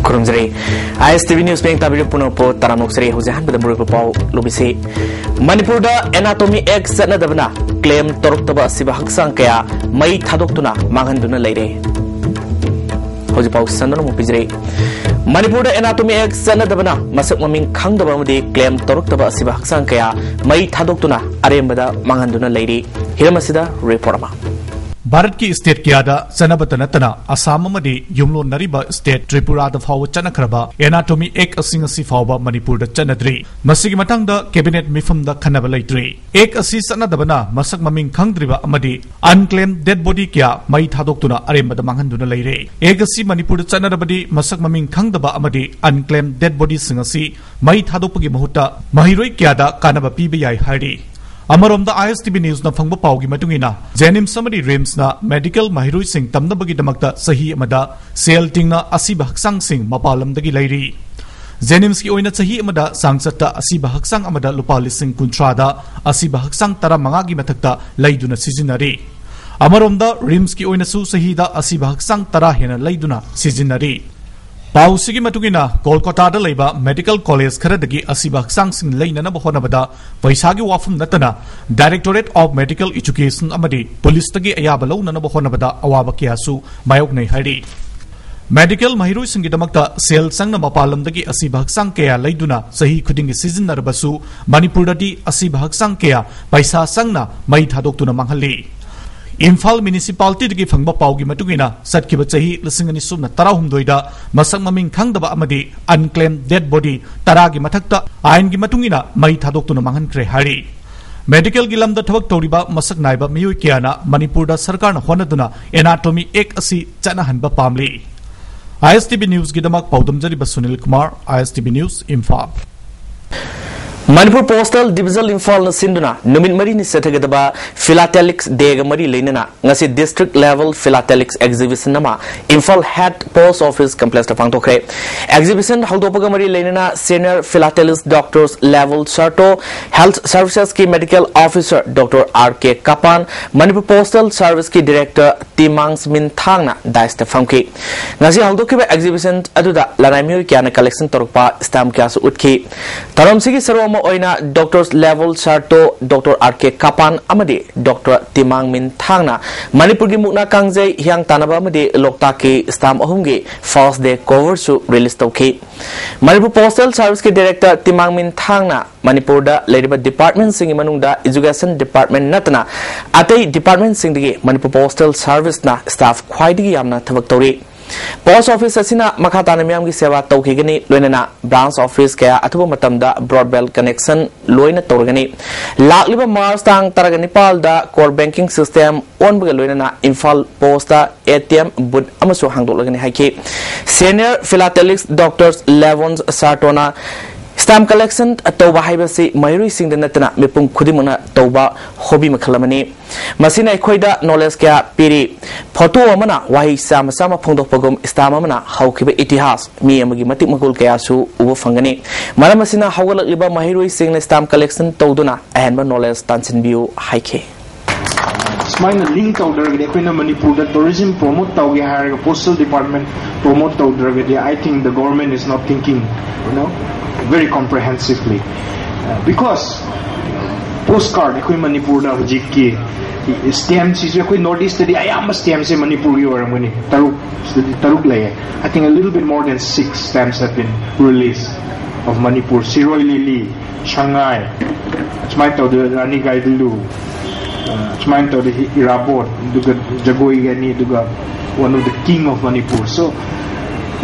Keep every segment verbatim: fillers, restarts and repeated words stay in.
ꯈꯨꯔꯨꯝꯖꯔꯤ꯫ ꯑꯥꯏ S T V news ꯄꯦꯡ ꯇꯥꯕꯤꯔꯤꯕ ꯄꯨꯝꯅꯃꯛꯄꯨ ꯇꯔꯥꯝꯅ ꯑꯣꯛꯆꯔꯤ꯫ ꯍꯧꯖꯤꯛ ꯑꯍꯥꯟꯕꯗ ꯃꯔꯨꯑꯣꯏꯕ ꯄꯥꯎ ꯂꯧꯕꯤꯁꯤ꯫ ꯃꯅꯤꯄꯨꯔꯗ ꯑꯦꯅꯥꯇꯣꯃꯤ ꯑꯦꯛ ꯆꯠꯅꯗꯕꯅ ꯀ꯭ꯂꯦꯝ ꯇꯧꯔꯛꯇꯕ ꯑꯁꯤꯕ ꯍꯛꯆꯥꯡ ꯀꯌꯥ ꯃꯩ ꯊꯥꯗꯣꯛꯇꯨꯅ ꯃꯥꯡꯍꯟꯗꯨꯅ ꯂꯩꯔꯦ꯫ ꯍꯧꯖꯤꯛ ꯄꯥꯎ ꯁꯟꯗꯣꯛꯅ ꯑꯃꯨꯛ ꯄꯤꯖꯔꯤ꯫ ꯃꯅꯤꯄꯨꯔꯗ ꯑꯦꯅꯥꯇꯣꯃꯤ ꯑꯦꯛ ꯆꯠꯅꯗꯕꯅ ꯃꯁꯛ ꯃꯃꯤꯡ ꯈꯪꯗꯕ ꯑꯃꯗꯤ ꯀ꯭ꯂꯦꯝ ꯇꯧꯔꯛꯇꯕ ꯑꯁꯤꯕ ꯍꯛꯆꯥꯡ ꯀꯌꯥ ꯃꯩ ꯊꯥꯗꯣꯛꯇꯨꯅ ꯑꯔꯦꯝꯕꯗ ꯃꯥꯡꯍꯟꯗꯨꯅ ꯂꯩꯔꯤ꯫ ꯍꯤꯔꯝ ꯑꯁꯤꯗ ꯔꯤꯄꯣꯔꯠ ꯑꯃ꯫ ꯚꯥꯔꯠꯀꯤ ꯁ꯭ꯇꯦꯠ ꯀꯌꯥꯗ ꯆꯠꯅꯕꯇ ꯅꯠꯇꯅ ꯑꯁꯥꯝ ꯑꯃꯗꯤ ꯌꯨꯝꯂꯣꯟꯅꯔꯤꯕ ꯁ꯭ꯇꯦꯠ ꯇ꯭ꯔꯤꯄꯨꯔꯥꯗ ꯐꯥꯎꯕ ꯆꯠꯅꯈ꯭ꯔꯕ ꯑꯦꯅꯥꯇꯣꯃꯤ ꯑꯦꯛ ꯑꯁꯤ ꯉꯁꯤ ꯐꯥꯎꯕ ꯃꯅꯤꯄꯨꯔꯗ ꯆꯠꯅꯗ꯭ꯔꯤ꯫ ꯃꯁꯤꯒꯤ ꯃꯇꯥꯡꯗ ꯀꯦꯕꯤꯅꯦꯠ ꯃꯤꯐꯝꯗ ꯈꯟꯅꯕ ꯂꯩꯇ꯭ꯔꯤ꯫ ꯑꯦꯛ ꯑꯁꯤ ꯆꯠꯅꯗꯕꯅ ꯃꯁꯛ ꯃꯃꯤꯡ ꯈꯪꯗ꯭ꯔꯤꯕ ꯑꯃꯗꯤ unclaimed dead body ꯀꯌꯥ ꯃꯩ ꯊꯥꯗꯣꯛꯇꯨꯅ ꯑꯔꯦꯝꯕꯗ ꯃꯥꯡꯍꯟꯗꯨꯅ ꯂꯩꯔꯦ꯫ ꯑꯦꯛ ꯑꯁꯤ ꯃꯅꯤꯄꯨꯔꯗ ꯆꯠꯅꯔꯕꯗꯤ ꯃꯁꯛ ꯃꯃꯤꯡ ꯈꯪꯗꯕ ꯑꯃꯗꯤ unclaimed dead bodyꯁꯤꯡ ꯑꯁꯤ ꯃꯩ ꯊꯥꯗꯣꯛꯄꯒꯤ ꯃꯍꯨꯠꯇ ꯃꯍꯩꯔꯣꯏ ꯀꯌꯥꯗ ꯀꯥꯟꯅꯕ ꯄꯤꯕ ꯌꯥꯏ ꯍꯥꯏꯔꯤ꯫ ꯑꯃꯔꯣꯝꯗ, ꯑꯥꯏ ꯑꯦꯁ ꯇꯤ ꯚꯤ ꯅ꯭ꯌꯨꯁꯅ ꯐꯪꯕ ꯄꯥꯎꯒꯤ ꯃꯇꯨꯡ ꯏꯟꯅ, ꯖꯦꯅꯤꯝꯁ ꯑꯃꯗꯤ ꯔꯤꯝꯁꯅ ꯃꯦꯗꯤꯀꯦꯜ ꯃꯍꯩꯔꯣꯏꯁꯤꯡ ꯇꯝꯅꯕꯒꯤꯗꯃꯛꯇ ꯆꯍꯤ ꯑꯃꯗ ꯁꯦꯜ ꯇꯤꯡꯅ ꯑꯁꯤꯕ ꯍꯛꯆꯥꯡꯁꯤꯡ ꯃꯄꯥꯟ ꯂꯝꯗꯒꯤ ꯂꯩꯔꯤ꯫ ꯖꯦꯅꯤꯝꯁꯀꯤ ꯑꯣꯏꯅ ꯆꯍꯤ ꯑꯃꯗ ꯆꯥꯡꯆꯠꯇ ꯑꯁꯤꯕ ꯍꯛꯆꯥꯡ ꯑꯃꯗ ꯂꯨꯄꯥ ꯂꯤꯁꯤꯡ ꯀꯨꯟꯊ꯭ꯔꯥꯗ ꯑꯁꯤꯕ ꯍꯛꯆꯥꯡ ꯇꯔꯥꯃꯉꯥꯒꯤ ꯃꯊꯛꯇ ꯂꯩꯗꯨꯅ ꯁꯤꯖꯤꯟꯅꯔꯤ꯫ ꯑꯃꯔꯣꯝꯗ, ꯔꯤꯝꯁꯀꯤ ꯑꯣꯏꯅꯁꯨ ꯆꯍꯤꯗ ꯑꯁꯤꯕ ꯍꯛꯆꯥꯡ ꯇꯔꯥ ꯍꯦꯟꯅ ꯂꯩꯗꯨꯅ ꯁꯤꯖꯤꯟꯅꯔꯤ꯫ ꯄꯥꯎꯁꯤꯒꯤ ꯃꯇꯨꯡ ꯏꯟꯅ, ꯀꯣꯜꯀꯇꯥꯗ ꯂꯩꯕ ꯃꯦꯗꯤꯀꯦꯜ ꯀꯣꯂꯦꯖ ꯈꯔꯗꯒꯤ ꯑꯁꯤꯕ ꯍꯛꯆꯥꯡꯁꯤꯡ ꯂꯩꯅꯅꯕ ꯍꯣꯠꯅꯕꯗ ꯄꯩꯁꯥꯒꯤ ꯋꯥꯐꯝ ꯅꯠꯇꯅ Directorate of Medical Education ꯑꯃꯗꯤ ꯄꯨꯂꯤꯁꯇꯒꯤ ꯑꯌꯥꯕ ꯂꯧꯅꯅꯕ ꯍꯣꯠꯅꯕꯗ ꯑꯋꯥꯕ ꯀꯌꯥꯁꯨ ꯃꯥꯌꯣꯛꯅꯩ ꯍꯥꯏꯔꯤ꯫ ꯃꯦꯗꯤꯀꯦꯜ ꯃꯍꯩꯔꯣꯏꯁꯤꯡꯒꯤꯗꯃꯛꯇ ꯁꯦꯜ ꯆꯪꯅ ꯃꯄꯥꯟ ꯂꯝꯗꯒꯤ ꯑꯁꯤꯕ ꯍꯛꯆꯥꯡ ꯀꯌꯥ ꯂꯩꯗꯨꯅ ꯆꯍꯤ ꯈꯨꯗꯤꯡꯒꯤ ꯁꯤꯖꯤꯟꯅꯔꯕꯁꯨ, ꯃꯅꯤꯄꯨꯔꯗꯗꯤ ꯑꯁꯤꯕ ꯍꯛꯆꯥꯡ ꯀꯌꯥ ꯄꯩꯁꯥ ꯆꯪꯅ ꯃꯩ ꯊꯥꯗꯣꯛꯇꯨꯅ ꯃꯥꯡꯍꯜꯂꯤ꯫ ꯏꯝꯐꯥꯜ ꯃ꯭ꯌꯨꯅꯤꯁꯤꯄꯥꯂꯤꯇꯤꯗꯒꯤ ꯐꯪꯕ ꯄꯥꯎꯒꯤ ꯃꯇꯨꯡ ꯏꯟꯅ, ꯆꯠꯈꯤꯕ ꯆꯍꯤ ꯂꯤꯁꯤꯡ ꯑꯅꯤ ꯁꯨꯞꯅ ꯇꯔꯥꯍꯨꯝꯗꯣꯏꯗ ꯃꯁꯛ ꯃꯃꯤꯡ ꯈꯪꯗꯕ ꯑꯃꯗꯤ unclaimed dead body ꯇꯔꯥꯒꯤ ꯃꯊꯛꯇ ꯑꯥꯏꯟꯒꯤ ꯃꯇꯨꯡ ꯏꯟꯅ ꯃꯩ ꯊꯥꯗꯣꯛꯇꯨꯅ ꯃꯥꯡꯍꯟꯈ꯭ꯔꯦ ꯍꯥꯏꯔꯤ꯫ ꯃꯦꯗꯤꯀꯦꯜꯒꯤ ꯂꯝꯗ ꯊꯕꯛ ꯇꯧꯔꯤꯕ ꯃꯁꯛ ꯅꯥꯏꯕ ꯃꯤꯑꯣꯏ ꯀꯌꯥꯅ ꯃꯅꯤꯄꯨꯔꯗ ꯁꯔꯀꯥꯔꯅ ꯍꯣꯠꯅꯗꯨꯅ ꯑꯦꯅꯥꯇꯣꯃꯤ ꯑꯦꯛ ꯑꯁꯤ ꯆꯠꯅꯍꯟꯕ ꯄꯥꯝꯂꯤ꯫ ꯑꯥꯏ ꯑꯦꯁ ꯇꯤ ꯚꯤ ꯅ꯭ꯌꯨꯁꯀꯤꯗꯃꯛ ꯄꯥꯎꯗꯝꯖꯔꯤꯕ Sunil Kumar, I S T V news, Imphal. Manipur postal division ꯏꯝꯐꯥꯜꯅ ꯁꯤꯟꯗꯨꯅ ꯅꯨꯃꯤꯠ ꯃꯔꯤꯅꯤ ꯆꯠꯊꯒꯗꯕ ꯐꯤꯂꯥꯇꯦꯂꯤꯛꯁ ꯗꯦꯒ ꯃꯔꯤ ꯂꯩꯅꯅ ꯉꯁꯤ ꯗꯤꯁꯇ꯭ꯔꯤꯛ ꯂꯦꯚꯦꯜ ꯐꯤꯂꯥꯇꯦꯂꯤꯛꯁ ꯑꯦꯛꯖꯤꯕꯤꯁꯟ ꯑꯃ ꯏꯝꯐꯥꯜ ꯍꯦꯗ ꯄꯣꯁ ꯑꯣꯐꯤꯁ ꯀꯝꯄ꯭ꯂꯦꯛꯁꯇ ꯄꯥꯡꯊꯣꯛꯈ꯭ꯔꯦ꯫ ꯑꯦꯛꯖꯤꯕꯤꯁꯟ ꯍꯧꯗꯣꯛꯄꯒ ꯃꯔꯤ ꯂꯩꯅꯅ senior philatelist doctor Lebol Sharto, health ꯁꯔꯚꯤꯁꯦꯁꯀꯤ medical officer doctor R K Kapan, Manipur postal ꯁꯥꯔꯚꯤꯁꯀꯤ ꯗꯤꯔꯦꯛꯇꯔ ꯇꯤꯃꯥꯡꯁ ꯃꯤꯟꯊꯥꯡꯅ ꯗꯥꯏꯁꯇ ꯐꯝꯈꯤ꯫ ꯉꯁꯤ ꯍꯧꯗꯣꯛꯈꯤꯕ ꯑꯦꯛꯖꯤꯕꯤꯁꯟ ꯑꯗꯨꯗ ꯂꯅꯥꯏ ꯃꯤꯑꯣꯏ ꯀꯌꯥꯅ ꯀꯂꯦꯛꯁꯟ ꯇꯧꯔꯛꯄ ꯁ꯭ꯇꯥꯝꯞ ꯀꯌꯥꯁꯨ ꯎꯠꯈꯤ꯫ ꯊꯧꯔꯝꯁꯤꯒꯤ ꯁꯔꯨꯛ ꯑꯃ ꯑꯣꯏꯅ doctor Lebol ꯁꯥꯔꯇꯣ, doctor R K ꯀꯥꯄꯥꯟ ꯑꯃꯗꯤ ꯗꯣꯛꯇꯔ ꯇꯤꯃꯥꯡ ꯃꯤꯟ ꯊꯥꯡꯅ ꯃꯅꯤꯄꯨꯔꯒꯤ ꯃꯨꯛꯅꯥ ꯀꯥꯡꯖꯩ, ꯍꯤꯌꯥꯡ ꯇꯥꯟꯅꯕ ꯑꯃꯗꯤ ꯂꯣꯛꯇꯥꯛꯀꯤ ꯁ꯭ꯇꯥꯝꯞ ꯑꯍꯨꯝꯒꯤ ꯐꯥꯔꯁ ꯗꯦ ꯀꯣꯚꯔꯁꯨ ꯔꯤꯂꯤꯖ ꯇꯧꯈꯤ꯫ ꯃꯅꯤꯄꯨꯔ ꯄꯣꯁꯇꯦꯜ ꯁꯥꯔꯚꯤꯁꯀꯤ ꯗꯤꯔꯦꯛꯇꯔ ꯇꯤꯃꯥꯡ ꯃꯤꯟ ꯊꯥꯡꯅ ꯃꯅꯤꯄꯨꯔꯗ ꯂꯩꯔꯤꯕ ꯗꯤꯄꯥꯔꯠꯃꯦꯟꯠꯁꯤꯡꯒꯤ ꯃꯅꯨꯡꯗ ꯏꯖꯨꯀꯦꯁꯟ ꯗꯤꯄꯥꯔꯠꯃꯦꯟꯠ ꯅꯠꯇꯅ ꯑꯇꯩ ꯗꯤꯄꯥꯔꯠꯃꯦꯟꯠꯁꯤꯡꯗꯒꯤ ꯃꯅꯤꯄꯨꯔ ꯄꯣꯁꯇꯦꯜ ꯁꯥꯔꯚꯤꯁꯅ ꯁ꯭ꯇꯥꯐ ꯈ꯭ꯋꯥꯏꯗꯒꯤ ꯌꯥꯝꯅ ꯊꯕꯛ ꯇꯧꯔꯤ꯫ ꯄꯣꯁ ꯑꯣꯐꯤꯁ ꯑꯁꯤꯅ ꯃꯈꯥ ꯇꯥꯅ ꯃꯤꯌꯥꯝꯒꯤ ꯁꯦꯕꯥ ꯇꯧꯈꯤꯒꯅꯤ, ꯂꯣꯏꯅꯅ ꯕ꯭ꯔꯥꯟꯆ ꯑꯣꯐꯤꯁ ꯀꯌꯥ ꯑꯊꯨꯕ ꯃꯇꯝꯗ ꯕ꯭ꯔꯣꯗꯕꯦꯟ ꯀꯅꯦꯛꯁꯟ ꯂꯣꯏꯅ ꯇꯧꯔꯒꯅꯤ꯫ ꯂꯥꯛꯂꯤꯕ ꯃꯥꯔꯆ ꯇꯥꯡ ꯇꯔꯥꯒ ꯅꯤꯄꯥꯜꯗ ꯀꯣꯔ ꯕꯦꯡꯀꯤꯡ ꯁꯤꯁꯇꯦꯝ ꯑꯣꯟꯕꯒ ꯂꯣꯏꯅꯅ Imphal post A T M ꯕꯨꯠ ꯑꯃꯁꯨ ꯍꯥꯡꯗꯣꯛꯂꯒꯅꯤ ꯍꯥꯏꯈꯤ꯫ ꯁꯦꯅꯤꯌꯔ ꯐꯤꯂꯥꯇꯦꯂꯤꯛꯁ ꯗꯣꯛꯇꯔ ꯂꯦꯕꯣꯟꯁ ꯁꯥꯔꯇꯣꯅ ꯁ꯭ꯇꯥꯝꯞ ꯀꯂꯦꯛꯁꯟ ꯇꯧꯕ ꯍꯥꯏꯕꯁꯤ ꯃꯍꯩꯔꯣꯏꯁꯤꯡꯗ ꯅꯠꯇꯅ ꯃꯤꯄꯨꯝ ꯈꯨꯗꯤꯡꯃꯛꯅ ꯇꯧꯕ ꯍꯣꯕꯤ ꯃꯈꯜ ꯑꯃꯅꯤ꯫ ꯃꯁꯤꯅ ꯑꯩꯈꯣꯏꯗ ꯅꯣꯂꯦꯖ ꯀꯌꯥ ꯄꯤꯔꯤ꯫ ꯐꯣꯇꯣ ꯑꯃꯅ ꯋꯥꯍꯩ ꯆꯥꯝꯃ ꯆꯥꯝꯃ ꯐꯣꯡꯗꯣꯛꯄꯒꯨꯝ, ꯁ꯭ꯇꯥꯝꯞ ꯑꯃꯅ ꯍꯧꯈꯤꯕ ꯏꯇꯤꯍꯥꯁ, ꯃꯤ ꯑꯃꯒꯤ ꯃꯇꯤꯛ ꯃꯒꯨꯜ ꯀꯌꯥꯁꯨ ꯎꯕ ꯐꯪꯒꯅꯤ꯫ ꯃꯔꯝ ꯑꯁꯤꯅ ꯍꯧꯒꯠꯂꯛꯂꯤꯕ ꯃꯍꯩꯔꯣꯏꯁꯤꯡꯅ ꯁ꯭ꯇꯥꯝꯞ ꯀꯂꯦꯛꯁꯟ ꯇꯧꯗꯨꯅ ꯑꯍꯦꯟꯕ ꯅꯣꯂꯦꯖ ꯇꯥꯟꯁꯤꯟꯕꯤꯌꯨ ꯍꯥꯏꯈꯤ꯫ ꯁꯨꯃꯥꯏꯅ ꯂꯤꯡ ꯇꯧꯗ꯭ꯔꯒꯗꯤ, ꯑꯩꯈꯣꯏꯅ ꯃꯅꯤꯄꯨꯔꯗ ꯇꯨꯔꯤꯖꯝ ꯄ꯭ꯔꯣꯃꯣꯠ ꯇꯧꯒꯦ ꯍꯥꯏꯔꯒ ꯄꯣꯁꯇꯦꯜ ꯗꯤꯄꯥꯔꯠꯃꯦꯟꯠ ꯄ꯭ꯔꯣꯃꯣꯠ ꯇꯧꯗ꯭ꯔꯒꯗꯤ, I think the government is not thinking, you know, very comprehensively. Because post card ꯑꯩꯈꯣꯏ ꯃꯅꯤꯄꯨꯔꯗ ꯍꯧꯖꯤꯛꯀꯤ ꯁ꯭ꯇꯦꯝꯁꯤꯁꯨ ꯑꯩꯈꯣꯏ ꯅꯣꯔꯠ ꯏꯁꯇꯗꯤ ꯑꯌꯥꯝꯕ ꯁ꯭ꯇꯦꯝꯁꯦ ꯃꯅꯤꯄꯨꯔꯒꯤ ꯑꯣꯏꯔꯝꯒꯅꯤ꯫ ꯇꯔꯨꯛ, ꯁꯤꯗꯗꯤ ꯇꯔꯨꯛ ꯂꯩꯌꯦ꯫ I think a little bit more than six stamps have been released of Manipur. ꯁꯤꯔꯣꯏ ꯂꯤꯂꯤ, ꯁꯉꯥꯏ, ꯁꯨꯃꯥꯏꯅ ꯇꯧꯗꯅ ꯔꯥꯅꯤ ꯒꯥꯏꯗꯨꯂꯨ, ꯑ, ꯁꯨꯃꯥꯏꯅ ꯇꯧꯗꯅ ꯏꯔꯥꯕꯣꯠ, ꯑꯗꯨꯒ ꯖꯒꯣꯏꯒꯤ ꯑꯅꯤ, ꯑꯗꯨꯒ one of the king of Manipur. So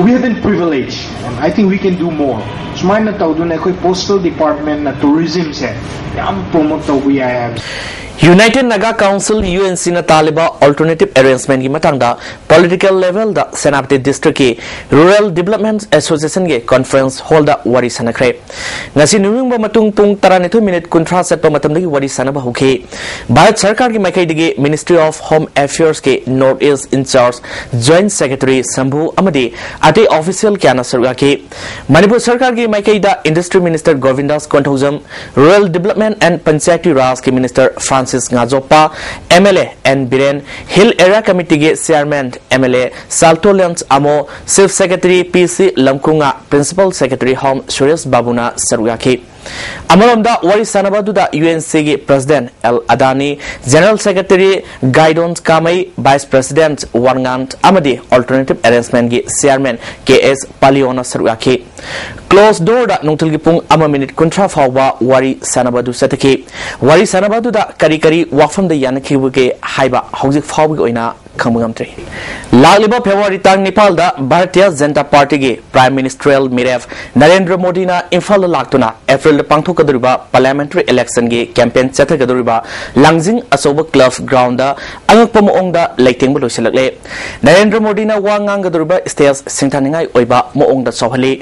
we have been privileged, and I think we can do more. ꯁꯨꯃꯥꯏꯅ ꯇꯧꯗꯨꯅ ꯑꯩꯈꯣꯏ ꯄꯣꯁꯇꯦꯜ ꯗꯤꯄꯥꯔꯠꯃꯦꯟꯅ ꯇꯨꯔꯤꯖꯝꯁꯦ ꯌꯥꯝ ꯄ꯭ꯔꯣꯃꯣꯠ ꯇꯧꯕ ꯌꯥꯏ ꯍꯥꯏꯕ꯫ United Naga Council, U N C ꯅ ꯇꯥꯜꯂꯤꯕ alternative arrangement ꯀꯤ ꯃꯇꯥꯡꯗ political level ꯗ ꯁꯦꯅꯥꯄꯇꯤ district ꯀꯤ Rural Development Association ꯒꯤ conference hall ꯗ ꯋꯥꯔꯤ ꯁꯥꯟꯅꯈ꯭ꯔꯦ꯫ ꯉꯁꯤ ꯅꯨꯃꯤꯠ ꯌꯨꯡꯕ ꯃꯇꯨꯡ ꯄꯨꯡ ꯇꯔꯥꯅꯤꯊꯣꯏ ꯃꯤꯅꯤꯠ ꯀꯨꯟꯊ꯭ꯔꯥ ꯆꯠꯄ ꯃꯇꯝꯗꯒꯤ ꯋꯥꯔꯤ ꯁꯥꯟꯅꯕ ꯍꯧꯈꯤ꯫ ꯚꯥꯔꯠ ꯁꯔꯀꯥꯔꯒꯤ ꯃꯥꯏꯀꯩꯗꯒꯤ Ministry of Home Affairs ꯀꯤ North East in charge Joint Secretary ꯁꯝꯚꯨ ꯑꯃꯗꯤ ꯑꯇꯩ official ꯀꯌꯥꯅ ꯁꯔꯨꯛ ꯌꯥꯈꯤ꯫ ꯃꯅꯤꯄꯨꯔ ꯁꯔꯀꯥꯔꯒꯤ ꯃꯥꯏꯀꯩꯗ Industry Minister Gobindas Konthoujam, Rural Development and Panchayati Raj ꯀꯤ Minister Francis Ngajokpa, M L A N Biren, Hill Area Committee ꯒꯤ Chairman M L A Saltolens Amo, Chief Secretary P C ꯂꯝꯀꯨꯉꯥ, Principal Secretary Home Suresh ꯕꯥꯕꯨꯅ ꯁꯔꯨꯛ ꯌꯥꯈꯤ꯫ ꯑꯃꯔꯣꯝꯗ ꯋꯥꯔꯤ ꯁꯥꯟꯅꯕ ꯑꯗꯨꯗ U N C ꯒꯤ President ꯑꯦꯜ ꯑꯗꯥꯅꯤ, General Secretary ꯒꯥꯏꯗꯣꯟ ꯀꯥꯃꯩ, Vice President ꯋꯥꯔꯉꯥꯟ ꯑꯃꯗꯤ Alternative Arrangement ꯒꯤ Chairman ꯀꯦ ꯑꯦꯁ ꯄꯥꯂꯤꯌꯣꯅ ꯁꯔꯨꯛ ꯌꯥꯈꯤ꯫ Closed door ꯗ ꯅꯨꯡꯊꯤꯜꯒꯤ ꯄꯨꯡ ꯑꯃ ꯃꯤꯅꯤꯠ ꯀꯨꯟꯊ꯭ꯔꯥ ꯐꯥꯎꯕ ꯋꯥꯔꯤ ꯁꯥꯟꯅꯕ ꯑꯗꯨ ꯆꯠꯊꯈꯤ꯫ ꯋꯥꯔꯤ ꯁꯥꯟꯅꯕ ꯑꯗꯨꯗ ꯀꯔꯤ ꯀꯔꯤ ꯋꯥꯐꯝꯗ ꯌꯥꯅꯈꯤꯕꯒꯦ ꯍꯥꯏꯕ ꯍꯧꯖꯤꯛ ꯐꯥꯎꯕꯒꯤ ꯑꯣꯏꯅ ꯈꯪꯕ ꯉꯝꯗ꯭ꯔꯤ꯫ ꯂꯥꯛꯂꯤꯕ ꯐꯦꯕ꯭ꯔꯨꯋꯥꯔꯤ ꯇꯥꯡ ꯅꯤꯄꯥꯜꯗ ꯚꯥꯔꯇꯤꯌ ꯖꯅꯇꯥ ꯄꯥꯔꯇꯤꯒꯤ Prime Ministerial ꯃꯤꯔꯦꯞ ꯅꯔꯦꯟꯗ꯭ꯔ ꯃꯣꯗꯤꯅ ꯏꯝꯐꯥꯜꯗ ꯂꯥꯛꯇꯨꯅ ꯑꯦꯄ꯭ꯔꯤꯜꯗ ꯄꯥꯡꯊꯣꯛꯀꯗꯧꯔꯤꯕ Parliamentary Election ꯒꯤ campaign ꯆꯠꯊꯒꯗꯧꯔꯤꯕ ꯂꯥꯡꯖꯤꯡ ꯑꯆꯧꯕ club ground ꯗ ꯑꯉꯛꯄ ꯃꯑꯣꯡꯗ ꯂꯩꯇꯦꯡꯕ ꯂꯣꯏꯁꯤꯜꯂꯛꯂꯦ꯫ ꯅꯔꯦꯟꯗ꯭ꯔ ꯃꯣꯗꯤꯅ ꯋꯥ ꯉꯥꯡꯒꯗꯧꯔꯤꯕ stage ꯁꯤꯡꯊꯥꯅꯤꯡꯉꯥꯏ ꯑꯣꯏꯕ ꯃꯑꯣꯡꯗ ꯆꯥꯎꯍꯜꯂꯤ꯫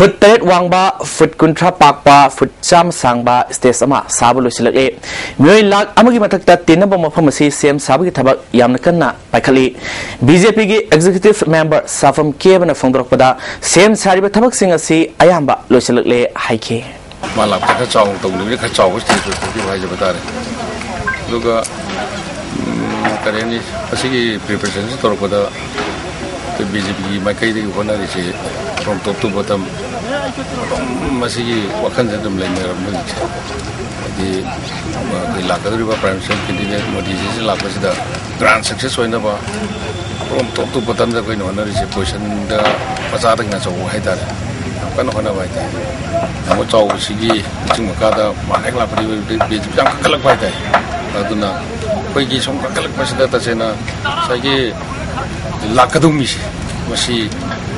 ꯐꯨꯠ ꯇꯔꯦꯠ ꯋꯥꯡꯕ, ꯐꯨꯠ ꯀꯨꯟꯊ꯭ꯔꯥ ꯄꯥꯛꯄ, ꯐꯨꯠ ꯆꯥꯝꯃ ꯁꯥꯡꯕ stage ꯑꯃ ꯁꯥꯕ ꯂꯣꯏꯁꯤꯜꯂꯛꯂꯦ꯫ ꯃꯤꯑꯣꯏ ꯂꯥꯈ ꯑꯃꯒꯤ ꯃꯊꯛꯇ ꯇꯤꯟꯅꯕ ꯃꯐꯝ ꯑꯁꯤ ꯁꯦꯝ ꯁꯥꯕꯒꯤ ꯊꯕꯛ ꯌꯥꯝꯅ ꯀꯟꯅ ꯄꯥꯏꯈꯠꯂꯤ꯫ ꯕꯤ ꯖꯦ ꯄꯤꯒꯤ executive member ꯁꯥꯐꯝ ꯀꯦꯕꯅ ꯐꯣꯡꯗꯣꯔꯛꯄꯗ ꯁꯦꯝ ꯁꯥꯔꯤꯕ ꯊꯕꯛꯁꯤꯡ ꯑꯁꯤ ꯑꯌꯥꯝꯕ ꯂꯣꯏꯁꯤꯜꯂꯛꯂꯦ ꯍꯥꯏꯈꯤ꯫ ꯃꯥ ꯂꯥꯛꯄꯗ ꯈꯔ ꯆꯥꯎꯅ ꯇꯧꯅꯤꯡꯕꯅꯤ, ꯈꯔ ꯆꯥꯎꯕ stage ꯑꯣꯏꯊꯣꯛꯈꯤꯕ ꯍꯥꯏꯖꯕ ꯇꯥꯔꯦ꯫ ꯑꯗꯨꯒ, ꯎꯝ, ꯀꯔꯤ ꯍꯥꯏꯅꯤ, ꯃꯁꯤꯒꯤ preparation ꯁꯤ ꯇꯧꯔꯛꯄꯗ ꯑꯩꯈꯣꯏ ꯕꯤ ꯖꯦ ꯄꯤꯒꯤ ꯃꯥꯏꯀꯩꯗꯒꯤ ꯍꯣꯠꯅꯔꯤꯁꯤ from top to bottom ꯑꯗꯨꯝ ꯃꯁꯤꯒꯤ ꯋꯥꯈꯜꯁꯦ ꯑꯗꯨꯝ ꯂꯩꯅꯔꯕꯅꯤ ꯍꯧꯖꯤꯛꯁꯦ꯫ ꯍꯥꯏꯗꯤ, ꯑꯩꯈꯣꯏ ꯂꯥꯛꯀꯗꯧꯔꯤꯕ Prime Minister candidate ꯃꯣꯗꯤꯖꯤꯁꯤ ꯂꯥꯛꯄꯁꯤꯗ grand success ꯑꯣꯏꯅꯕ from top to bottom ꯗ ꯑꯩꯈꯣꯏꯅ ꯍꯣꯠꯅꯔꯤꯁꯦ, position ꯗ ꯃꯆꯥꯗꯒꯤꯅ ꯑꯆꯧꯕ ꯍꯥꯏꯇꯥꯔꯦ, ꯌꯥꯝ ꯀꯟꯅ ꯍꯣꯠꯅꯕ ꯍꯥꯏꯇꯥꯔꯦ꯫ ꯌꯥꯝ ꯆꯥꯎꯕꯁꯤꯒꯤ ꯂꯨꯆꯤꯡ ꯃꯈꯥꯗ ꯃꯥꯅ ꯍꯦꯛ ꯂꯥꯛꯄꯗꯒꯤ ꯕꯤ ꯖꯦ ꯄꯤ ꯌꯥꯝ ꯀꯟꯈꯠꯂꯛꯄ ꯍꯥꯏꯇꯥꯔꯦ꯫ ꯑꯗꯨꯅ ꯑꯩꯈꯣꯏꯒꯤ ꯁꯨꯝ ꯀꯟꯈꯠꯂꯛꯄꯁꯤꯗ ꯇꯁꯦꯡꯅ ꯉꯁꯥꯏꯒꯤ ꯂꯥꯛꯀꯗꯧꯕ ꯃꯤꯁꯦ, ꯃꯁꯤ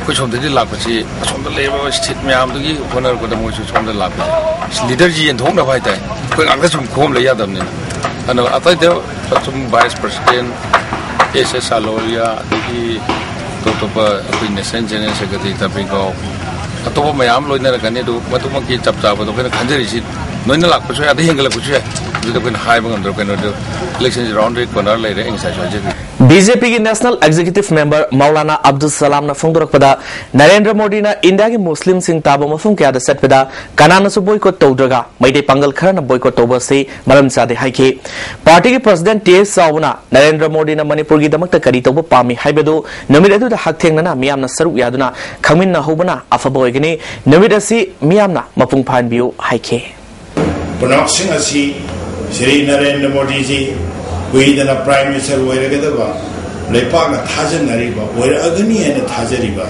ꯑꯩꯈꯣꯏ ꯁꯣꯝꯗꯒꯤ ꯂꯥꯛꯄꯁꯤ ꯑꯁꯣꯝꯗ ꯂꯩꯔꯤꯕ ꯁ꯭ꯇꯦꯠ ꯃꯌꯥꯝꯗꯨꯒꯤ ꯍꯣꯠꯅꯔꯛꯄꯗ ꯃꯣꯏꯁꯨ ꯁꯣꯝꯗ ꯂꯥꯛꯄꯁꯦ ꯂꯤꯗꯔꯁꯤ ꯌꯦꯟꯊꯣꯛꯅꯕ ꯍꯥꯏꯇꯥꯔꯦ꯫ ꯑꯩꯈꯣꯏ ꯉꯥꯛꯇ ꯁꯨꯝ ꯈꯣꯝ ꯂꯩ ꯌꯥꯗꯕꯅꯤꯅ꯫ ꯑꯗꯨꯅ ꯑꯇꯩꯗ ꯁꯨꯝ ꯚꯥꯏꯁ ꯄ꯭ꯔꯁꯤꯗꯦꯟ ꯑꯦꯁ ꯑꯦꯁ ꯑꯂꯣꯔꯤꯌꯥ, ꯑꯗꯒꯤ ꯑꯇꯣꯞ ꯑꯇꯣꯞꯄ ꯑꯩꯈꯣꯏ ꯅꯦꯁꯅꯦꯜ ꯖꯦꯅꯔꯦꯜ ꯁꯦꯀ꯭ꯔꯦꯇꯔꯤ ꯇꯥꯄꯤꯒꯥꯎ, ꯑꯇꯣꯞꯄ ꯃꯌꯥꯝ ꯂꯣꯏꯅꯔꯛꯀꯅꯤ꯫ ꯑꯗꯨ ꯃꯗꯨꯃꯛꯀꯤ ꯆꯞ ꯆꯥꯕꯗꯣ ꯑꯩꯈꯣꯏꯅ ꯈꯟꯖꯔꯤꯁꯤ ꯅꯣꯏꯅ ꯂꯥꯛꯄꯁꯨ ꯌꯥꯏ, ꯑꯗꯩ ꯍꯦꯟꯒꯠꯂꯛꯄꯁꯨ ꯌꯥꯏ꯫ ꯑꯗꯨꯗ ꯑꯩꯈꯣꯏꯅ ꯍꯥꯏꯕ ꯉꯝꯗ꯭ꯔꯕ ꯀꯩꯅꯣꯗꯨ ꯏꯂꯦꯛꯁꯟꯁꯤ ꯔꯥꯎꯟ ꯗ ꯀꯣꯔꯅꯔ ꯂꯩꯔꯦ, ꯑꯩ ꯉꯁꯥꯏꯁꯨ ꯍꯥꯏꯖꯈ꯭ꯔꯦ꯫ ꯕꯤ ꯖꯦ ꯄꯤꯒꯤ national executive member Maulana Abdul ꯁꯂꯥꯝꯅ ꯐꯣꯡꯗꯣꯔꯛꯄꯗ, ꯅꯔꯦꯟꯗ꯭ꯔ ꯃꯣꯗꯤꯅ ꯏꯟꯗꯤꯌꯥꯒꯤ ꯃꯨꯁꯂꯤꯝꯁꯤꯡ ꯇꯥꯕ ꯃꯐꯝ ꯀꯌꯥꯗ ꯆꯠꯄꯗ ꯀꯅꯥꯅꯁꯨ ꯕꯣꯏꯀꯣꯠ ꯇꯧꯗ꯭ꯔꯒ ꯃꯩꯇꯩ ꯄꯥꯡꯒꯜ ꯈꯔꯅ ꯕꯣꯏꯀꯣꯠ ꯇꯧꯕ ꯑꯁꯤ ꯃꯔꯝ ꯆꯥꯗꯦ ꯍꯥꯏꯈꯤ꯫ ꯄꯥꯔꯇꯤꯒꯤ ꯄ꯭ꯔꯁꯤꯗꯦꯟꯠ ꯇꯤ ꯑꯦꯁ ꯆꯥꯎꯕꯅ ꯅꯔꯦꯟꯗ꯭ꯔ ꯃꯣꯗꯤꯅ ꯃꯅꯤꯄꯨꯔꯒꯤꯗꯃꯛꯇ ꯀꯔꯤ ꯇꯧꯕ ꯄꯥꯝꯃꯤ ꯍꯥꯏꯕꯗꯨ ꯅꯨꯃꯤꯠ ꯑꯗꯨꯗ ꯍꯛꯊꯦꯡꯅꯅ ꯃꯤꯌꯥꯝꯅ ꯁꯔꯨꯛ ꯌꯥꯗꯨꯅ ꯈꯪꯃꯤꯟꯅꯍꯧꯕꯅ ꯑꯐꯕ ꯑꯣꯏꯒꯅꯤ꯫ ꯅꯨꯃꯤꯠ ꯑꯁꯤ ꯃꯤꯌꯥꯝꯅ ꯃꯄꯨꯡ ꯐꯥꯍꯟꯕꯤꯌꯨ ꯍꯥꯏꯈꯤ꯫ ꯄꯨꯝꯅꯃꯛꯁꯤꯡ ꯑꯁꯤ ꯁ꯭ꯔꯤ ꯅꯔꯦꯟꯗ꯭ꯔ ꯃꯣꯗꯤꯖꯤ ꯀꯨꯏꯗꯅ ꯄ꯭ꯔꯥꯏꯝ ꯃꯤꯅꯤꯁꯇꯔ ꯑꯣꯏꯔꯒꯗꯕ, ꯂꯩꯄꯥꯛꯅ ꯊꯥꯖꯅꯔꯤꯕ, ꯑꯣꯏꯔꯛꯑꯒꯅꯤ ꯍꯥꯏꯅ ꯊꯥꯖꯔꯤꯕ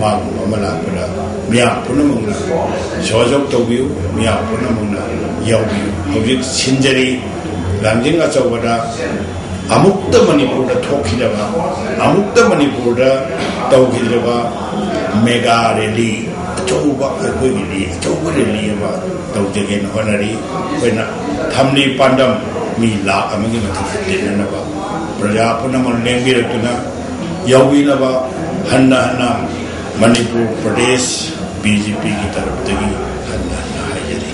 ꯃꯥꯒꯨꯝꯕ ꯑꯃ ꯂꯥꯛꯄꯗ ꯃꯤꯌꯥꯝ ꯄꯨꯝꯅꯃꯛꯅ ꯁꯍꯖꯣꯛ ꯇꯧꯕꯤꯌꯨ, ꯃꯤꯌꯥꯝ ꯄꯨꯝꯅꯃꯛꯅ ꯌꯥꯎꯕꯤꯌꯨ꯫ ꯍꯧꯖꯤꯛ ꯁꯤꯟꯖꯔꯤ ꯂꯥꯡꯖꯤꯡ ꯑꯆꯧꯕꯗ ꯑꯃꯨꯛꯇ ꯃꯅꯤꯄꯨꯔꯗ ꯊꯣꯛꯈꯤꯗꯕ, ꯑꯃꯨꯛꯇ ꯃꯅꯤꯄꯨꯔꯗ ꯇꯧꯈꯤꯗ꯭ꯔꯕ ꯃꯦꯒꯥ ꯔꯦꯂꯤ ꯑꯆꯧꯕ, ꯑꯩꯈꯣꯏꯒꯤꯗꯤ ꯑꯆꯧꯕ ꯔꯦꯂꯤ ꯑꯃ ꯇꯧꯖꯒꯦꯅ ꯍꯣꯠꯅꯔꯤ꯫ ꯑꯩꯈꯣꯏꯅ ꯊꯝꯂꯤ ꯄꯥꯟꯗꯝ ꯃꯤ ꯂꯥꯈ ꯑꯃꯒꯤ ꯃꯊꯛꯇ ꯇꯤꯟꯅꯅꯕ ꯄ꯭ꯔꯖꯥ ꯄꯨꯝꯅꯃꯛ ꯂꯦꯡꯕꯤꯔꯛꯇꯨꯅ ꯌꯥꯎꯕꯤꯅꯕ ꯍꯟꯅ ꯍꯟꯅ ꯃꯅꯤꯄꯨꯔ ꯄ꯭ꯔꯗꯦꯁ ꯕꯤ ꯖꯦ ꯄꯤꯒꯤ ꯇꯔꯞꯇꯒꯤ ꯍꯟꯅ ꯍꯟꯅ ꯍꯥꯏꯖꯔꯤ꯫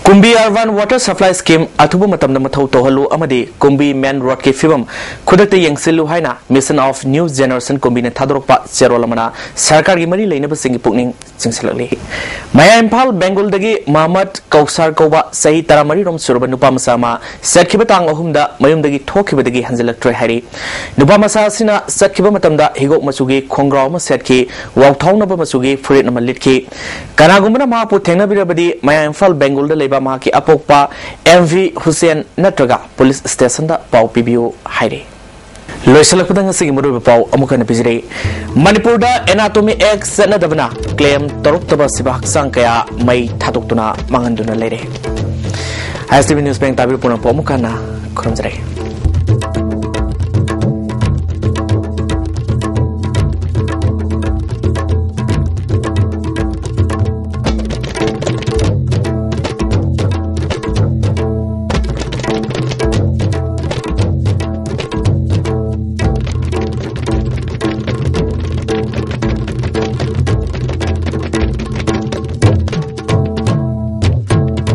ꯀꯨꯝꯕꯤ Urban Water Supply Scheme ꯑꯊꯨꯕ ꯃꯇꯝꯗ ꯃꯊꯧ ꯇꯧꯍꯜꯂꯨ ꯑꯃꯗꯤ ꯀꯨꯝꯕꯤ ꯃꯦꯟ ꯔꯣꯗꯀꯤ ꯐꯤꯕꯝ ꯈꯨꯗꯛꯇ ꯌꯦꯡꯁꯤꯜꯂꯨ ꯍꯥꯏꯅ Mission of New Generation ꯀꯨꯝꯕꯤꯅ ꯊꯥꯗꯣꯔꯛꯄ ꯆꯦꯔꯣꯜ ꯑꯃꯅ ꯁꯔꯀꯥꯔꯒꯤ ꯃꯔꯤ ꯂꯩꯅꯕꯁꯤꯡꯒꯤ ꯄꯨꯛꯅꯤꯡ ꯆꯤꯡꯁꯤꯜꯂꯛꯂꯤ꯫ ꯃꯌꯥꯏ ꯏꯝꯐꯥꯜ ꯕꯦꯡꯒꯨꯜꯗꯒꯤ ꯃꯍꯃꯗ ꯀꯧꯁꯥꯔ ꯀꯧꯕ ꯆꯍꯤ ꯇꯔꯥꯃꯔꯤ ꯔꯣꯝ ꯁꯨꯔꯕ ꯅꯨꯄꯥ ꯃꯆꯥ ꯑꯃ ꯆꯠꯈꯤꯕ ꯇꯥꯡ ꯑꯍꯨꯝꯗ ꯃꯌꯨꯝꯗꯒꯤ ꯊꯣꯛꯈꯤꯕꯗꯒꯤ ꯍꯟꯖꯤꯜꯂꯛꯇ꯭ꯔꯦ ꯍꯥꯏꯔꯤ꯫ ꯅꯨꯄꯥ ꯃꯆꯥ ꯑꯁꯤꯅ ꯆꯠꯈꯤꯕ ꯃꯇꯝꯗ ꯍꯤꯒꯣꯛ ꯃꯆꯨꯒꯤ ꯈꯣꯡꯒ꯭ꯔꯥꯎ ꯑꯃ ꯁꯦꯠꯈꯤ, ꯋꯥꯎꯊꯥꯎꯅꯕ ꯃꯆꯨꯒꯤ ꯐꯨꯔꯤꯠ ꯑꯃ ꯂꯤꯠꯈꯤ꯫ ꯀꯅꯥꯒꯨꯝꯕꯅ ꯃꯍꯥꯛꯄꯨ ꯊꯦꯡꯅꯕꯤꯔꯕꯗꯤ ꯃꯌꯥꯏ ꯏꯝꯐꯥꯜ ꯕꯦꯡꯒꯨꯜꯗ ꯂꯩꯕ ꯃꯍꯥꯛꯀꯤ ꯑꯄꯣꯛꯄ ꯑꯦꯝ ꯚꯤ ꯍꯨꯁꯦꯟ ꯅꯠꯇ꯭ꯔꯒ ꯄꯨꯂꯤꯁ ꯁ꯭ꯇꯦꯁꯟꯗ ꯄꯥꯎ ꯄꯤꯕꯤꯌꯨ ꯍꯥꯏꯔꯤ꯫ ꯂꯣꯏꯁꯤꯜꯂꯛꯄꯗ ꯉꯁꯤꯒꯤ ꯃꯔꯨꯑꯣꯏꯕ ꯄꯥꯎ ꯑꯃꯨꯛ ꯍꯟꯅ ꯄꯤꯖꯔꯤ꯫ ꯃꯅꯤꯄꯨꯔꯗ ꯑꯦꯅꯥꯇꯣꯃꯤ ꯑꯦꯛ ꯆꯠꯅꯗꯕꯅ ꯀ꯭ꯂꯦꯝ ꯇꯧꯔꯛꯇꯕ ꯁꯤꯕ ꯍꯛꯆꯥꯡ ꯀꯌꯥ ꯃꯩ ꯊꯥꯗꯣꯛꯇꯨꯅ ꯃꯥꯡꯍꯟꯗꯨꯅ ꯂꯩꯔꯦ꯫ ꯑꯥꯏ S T V news bank ꯇꯥꯕꯤꯔꯤꯕ ꯄꯨꯝꯅꯃꯛꯄꯨ ꯑꯃꯨꯛ ꯍꯟꯅ ꯈꯨꯔꯨꯝꯖꯔꯤ꯫